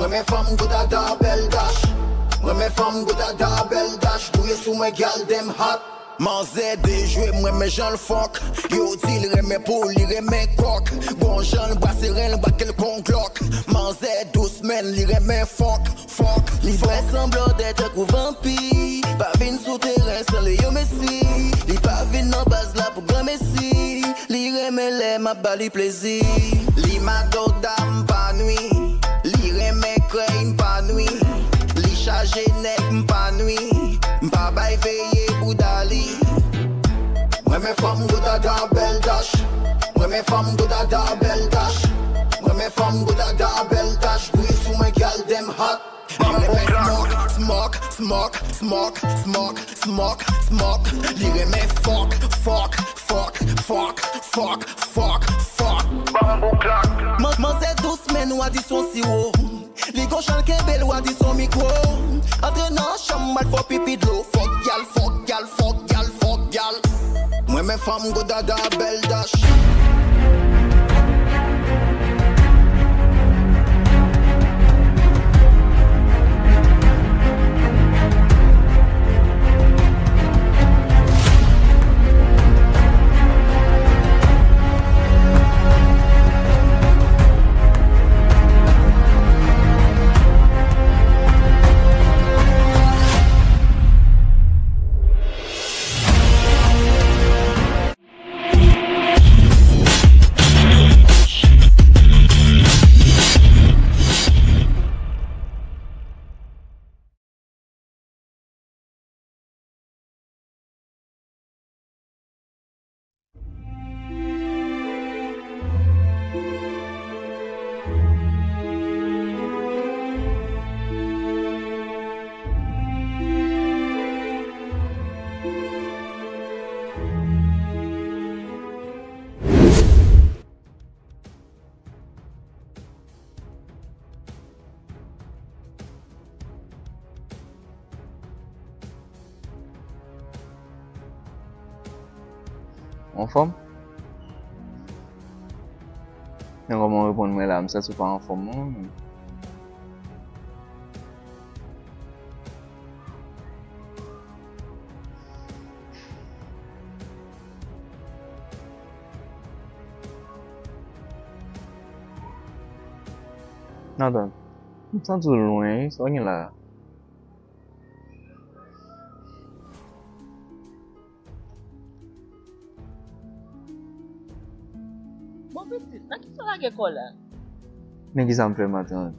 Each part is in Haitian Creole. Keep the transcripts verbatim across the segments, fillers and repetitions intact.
Mwen renmen fanm gwo dada bèl dach. Mwen renmen fanm gwo dada bèl dach. Gouye sou mwen gyal dem hot. Manzè dejwe, mwen renmen jan l fòk. Yo di l renmen pou li renmen kòk. Gon jan l bwase ren l bwake l kon glòk. Manzè dous men li renmen fòk, fòk. Li fè sanblan dè tankou vanpi. Pa vin sou teren san Leo Messi. Li pa vin nan baz la pou granmesi. Li renmen lè m ap ba li plezi. Li madoda m pa nwi. Li renmen krèy m pa nwi. Li chaje nèg m pa nwi. M pa bay veye bouda li. Mwen renmen fanm gwo dada bèl dach. Mwen renmen fanm gwo dada bèl dach. Mwen renmen fanm gwo dada bèl dach. Gouye sou mwen gyal dem hot. Li renmen smoke, smoke, smoke, smoke, smoke, smoke, smoke. Li renmen fòk, fòk, fòk, fòk, fòk, fòk, fòk. Manzè dous men nou a di son siwo. Li gon jan l kenbe l wa di son mikwo. Antre nan chanm al fò pipi dlo. Fòk gyal, fòk gyal, fòk gyal, fòk gyal. Mwen renmen fanm gwo dada bèl dach. Ou anfòm? Men kòman w reponn mwen la, m santi w pa anfòm non. Nathan, m santi w lwen wi, sa w gen la? Bon pitit, nan kisa w lage kò w la? Men kisa m fè matant?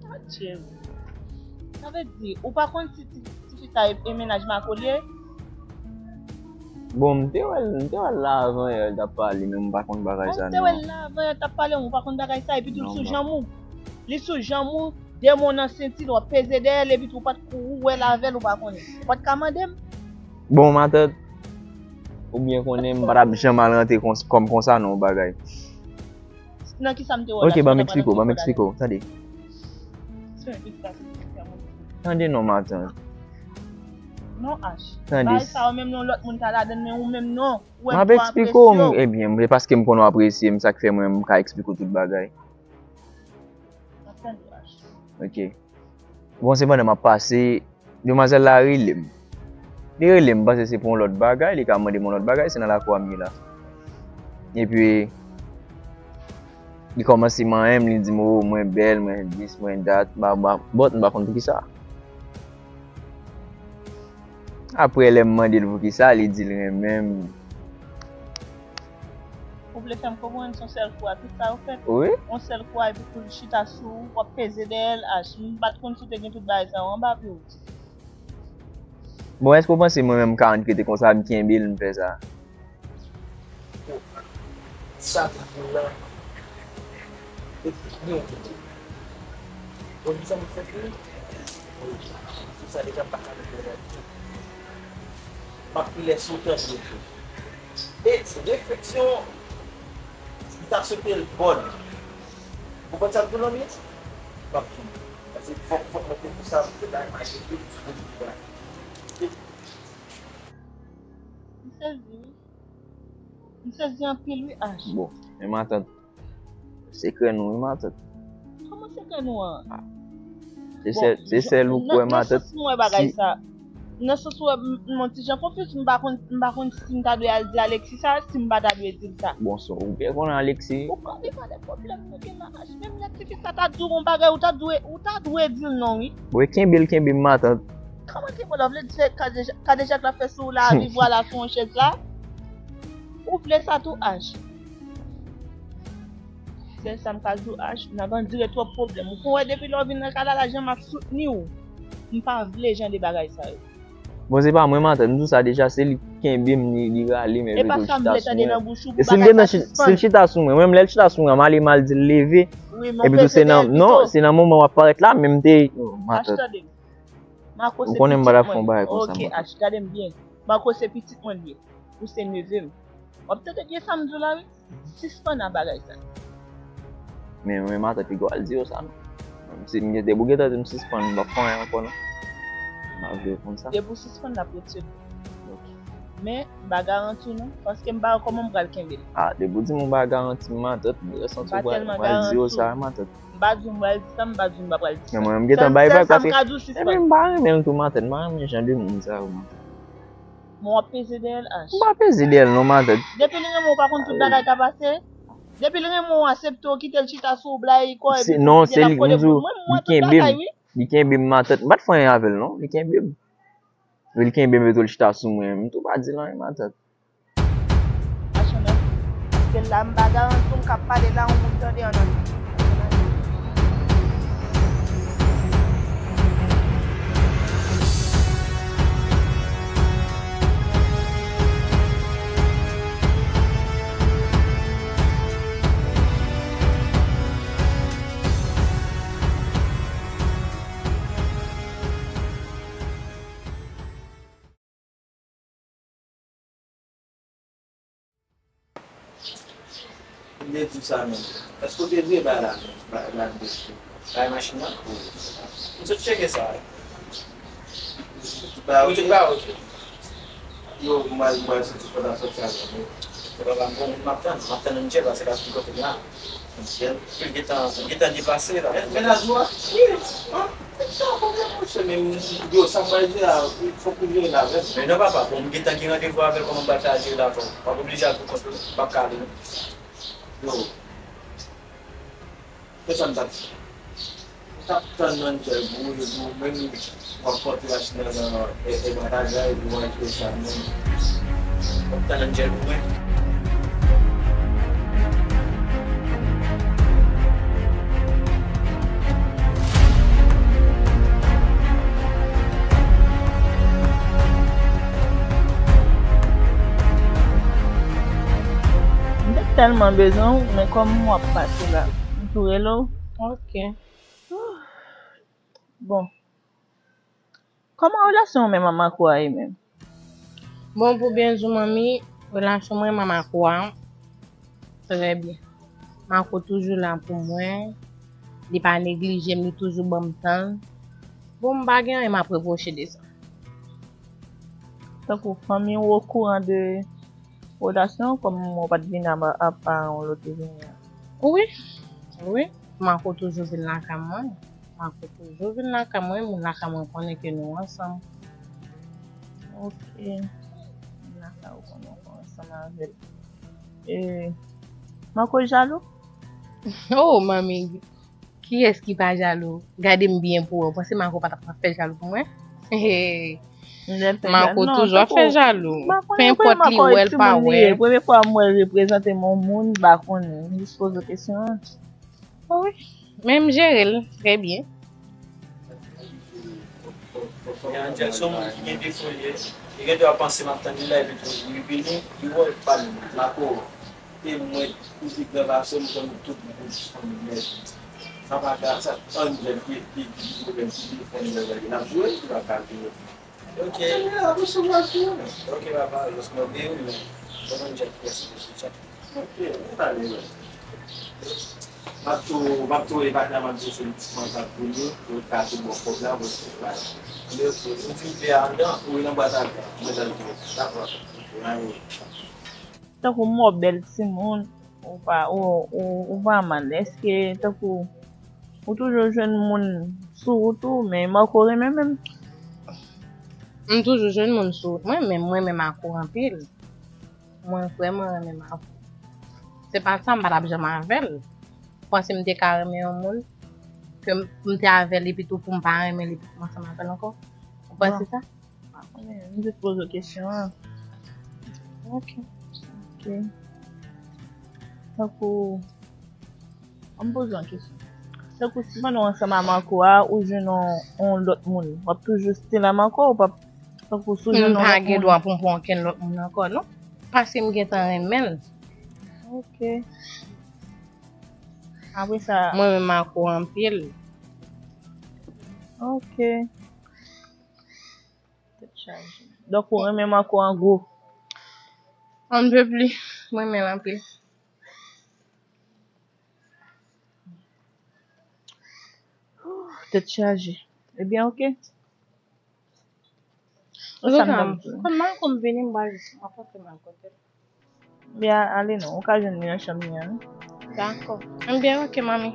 Adje. Sa vle di, ou pa konn si ti, ti fi sa e, e mennaj Marco li ye? Bon, m te wè l, m te wè l la avan yè, l t ap pale, men m pa konn bagay sa non. Ou te wè l la avan yè, l t ap pale, ou pa konn bagay sa, epi tou l sou janm ou. Li sou janm ou, de men w nan senti l, w ap peze dèyè l, epi tou w pa t kou, ou wè l avè l, ou pa konnen. Ou pa t ka mande m? Bon, matant, ou byen konnen, m pa t ap janm al rantre kòm konsa nan yon bagay. Nan kisa m te wè w la? Ok, ban m eksplike w, ban m eksplike w, tande. Tande non, matant. Non, H. Tande. Bagay sa yo menm non, lòt moun ka ladann, men ou menm non. M ap eksplike w, ebyen, se paske m konnen w apresye m, sa k fè mwen m ka eksplike w tout bagay. M ap tande, H. Ok. Bon, se pandan m ap pase, demwazèl la rele m. Li rele m, m panse se pou yon lòt bagay, li ka mande m yon lòt bagay, se nan lakou a m ye la. Epi, li kòmanse manyen m, li di m, "O, mwen bèl, mwen dis, mwen dat, ba, ba." But, m pa konn poukisa. Apre, lè m mande l poukisa, li di l renmen m. Ou vle fè m konprann se yon sèl kou a tout sa yo fèt? Wi. Yon sèl kou a epi pou l chita sou ou, w ap peze dèyè l, H. M pa t konn si w te gen tout bagay sa yo anba pye w. Bon, èske w panse mwen menm m ka annik rete konsa, m kenbe l, m fè sa? Sa te di w la, e ki yon kote. Bon, kisa m fè pou ou? Tout sa deja m pa ka reponn. M ap pi lè sou tan. E refleksyon, m ta swete l bòn. Ou konn sa m di w, lanmi? M ap di w. Paske fòk, fòk mwen te di sa, m te bay mache tout sou la. M sezi, wi. M sezi anpil, wi, H. Bon, men matant, sekrè nou, wi, matant. Kòman sekrè nou an? Se sèl, se sèl ou kwè, matant. Nan sans mwen bagay sa. Nan sans mwen, m, m on ti jan konfyiz, m pa konn, m pa konn si m ta dwe al di Alexis sa, si m pa ta dwe di l sa. Bon, so, ou byen konnen Alexis. Ou konnen pa de pwoblèm nou gen la, Ash. Menm lè tifi sa ta di w yon bagay, ou ta dwe, ou ta dwe di l non, wi. Bon, e kenbe l, kenbe m, matant. Kòman kenbe w la? Ou vle di se kadejak, kadejak la fè sou la, vivwa la, sou yon chèz la? Ou vle sa tou, Ash? Sèl sa m ka di w, Ash, n ap andire twòp pwoblèm. Ou konn wè depi lè w vin nan kay la, la, jan m ap soutni w, m pa vle jan de bagay sa yo. Bon, se pa mwen, matant, m di w sa deja, se li ki kenbe m, li, li rale m, epi tou chita sou mwen. E pa sa m vle tande nan bouch ou pou bagay sa sispann. E si m gentan chi-, si l chita sou mwen, menm lè l chita sou mwen, m ale, m al di l leve, epi tou se nan, non, se nan moman w ap parèt la, men m te, matant. Ash, tande m. Ou konnen m pa t ap fè yon bagay konsa, matant. Ok, Ash, gade m byen. Marco se pitit mwen li ye. Ou se neve m. W ap tande byen sa m di w la, wi. Sispann ak bagay sa. Men, men matant, piga w al di yo sa, non. Si m gen, depi w gentan di m sispann, m p ap fè anyen ankò, non. M pa vle w konn sa. Depi w sispann, l ap retire. Ok. Men, m pa garanti w, non. Paske m pa wè kòman m pral kenbe l. Ah, depi w di m ou pa garanti m, matant, m rèsanti w pral, m pral di yo sa, matant. M pa di w m pral di sa, m pa di w m pa pral di sa. Men mwen, m gentan bay vag paske, ebyen, m pa renmen l tou, matant, m pa renmen jan de moun sa yo, matant. Men w ap peze dèyè l, Ash. M pa peze dèyè l non, matant. Depi l renmen w, ou pa konn tout bagay ka pase. Depi l renmen w, asepte w, kite l chita sou w, blayi kò, epi l ap kole pou l. Non, se li, m di w, li kenbe m. Li kenbe m, matant. M pa t fè anyen avè l, non. Li kenbe m. Li kenbe m, epi tou l chita sou mwen. M tou pa di l anyen, matant. Paske la, m pa garanti w, m k ap pale la, yon moun tande ann ann. M te di w sa menm. Èske w te vle bay la menm? Bay, bay m de sou. Bay machin nan? Wi. M sot tcheke sa. Ou tout ba oke? Yo, m al, m al soti pandan soti a menm. E papa m, bon, m ap tann, m ap tann Angel, paske l ap vin kote m la. Angel? Wi, l gentan, l gentan deplase la. Men, mennaj ou a? Wi. Ah, men sa, pwoblèm, monchè, men, yo, sa m pral di la, fòk ou jere l avè m. Men non, papa, bon, m gentan gen randevou avè l, kòman m pral fè al jere l avè w? W ap oblije al pou kont ou, m p ap ka ale, non. Yo. Kisa m t ap fè? M t ap tann Angel pou, pou menm w ap pote machin nan, nan, e, e, nan bagay pou w achte sa menm. W ap tann Angel pou mwen? M te tèlman bezwen w, men kòm w ap pase la, m tou rele w. Ok. Bon. Kòman relasyon w menm ak Marco a ye menm? Bon, pou byen di w, manmi, relasyon mwen menm ak Marco a, trè byen. Marco toujou la pou mwen. Li pa neglije m, li toujou ban m tan l. Bon, m pa gen anyen m ap repwoche de sa. Tankou fanmi w okouran de relasyon w, kòm w pa t vin a, a paran w lè w te vini an? Wi, wi. Marco toujou vin lakay mwen. Marco toujou vin lakay mwen, moun lakay mwen konnen ke nou ansanm. Ok. Moun lakay ou konnen w ansanm avè l. E, Marco jalou? Oh, manmi, kiyès ki pa jalou? Gade m byen pou wè. Ou panse Marco pa t ap fè jalou pou mwen? Marco toujou ap fè jalou. Penpòt li wè l pa wè. Premye fwa m wè l reprezante m yon moun, m pa konnen. M jis poze w kesyon an. Wi. Men m jere l trè byen. Angel se yon moun ki gen defo, li ye. Li gen dwa panse m ap tann li la, epi tou, li vini, li wè l pa menm. Marco, e mwen, ou di gran gason, m konn tout bout fanmi nèt. Sa pa ka, sa Angel ki, ki, ki pwoblèm, ki defo, li la jwe, li pa ka jwe. Ok. Tande la, resevwa sou mwen. Ok, papa, jis mwen obeyi w, men bon, Angel ki resevwa sou chat. Ok, nou pale, wè. M ap tou, m ap tou repatya, m ap di w se li ti kòb k ap vini, pou l ka tou bon kòb la, pou l tou bay. Li, ok, ou di m vle a anndan? Wi, nan bwat a vè, mwen jan l di w. Dakò. Tankou m wè w bèl timoun, ou pa, ou, ou, ou pa mal. Èske, tankou, Ou toujou jwenn moun sou wout ou, men Marco renmen menm. M toujou jwenn moun sou wout mwen, men mwen renmen Marco anpil. Mwen vrèman renmen Marco. Se pa sa, m pa t ap janm avè l. Ou panse m te ka renmen yon moun ke m te avè l epi tou pou m pa renmen l epi pou m ansanm avè l ankò? Ou panse sa? M jis poze w kesyon an. Ok. Ok. Tankou, an m poze w kesyon. Tankou si pandan w ansanm a Marco a, ou jwenn yon, yon lòt moun, w ap toujou still a Marco ou p ap, tankou si w jwenn M yon pa lòt gen moun? Dwa pou m pran okenn lòt moun ankò, non. Paske m gentan renmen l. Ok. Apre sa, Mwen renmen Marco anpil. ok. Tèt chaje. Donk ou renmen Marco an gwo. On ne peut plus. Mwen renmen l anpil. Tèt chaje. Ebyen, ok. Antouka, kòm Marco m vini, m pral jis m ap antre m al kote l. Byen, ale non. Ou ka jwenn li nan chanm li an. Dakò. Ebyen, ok, manmi.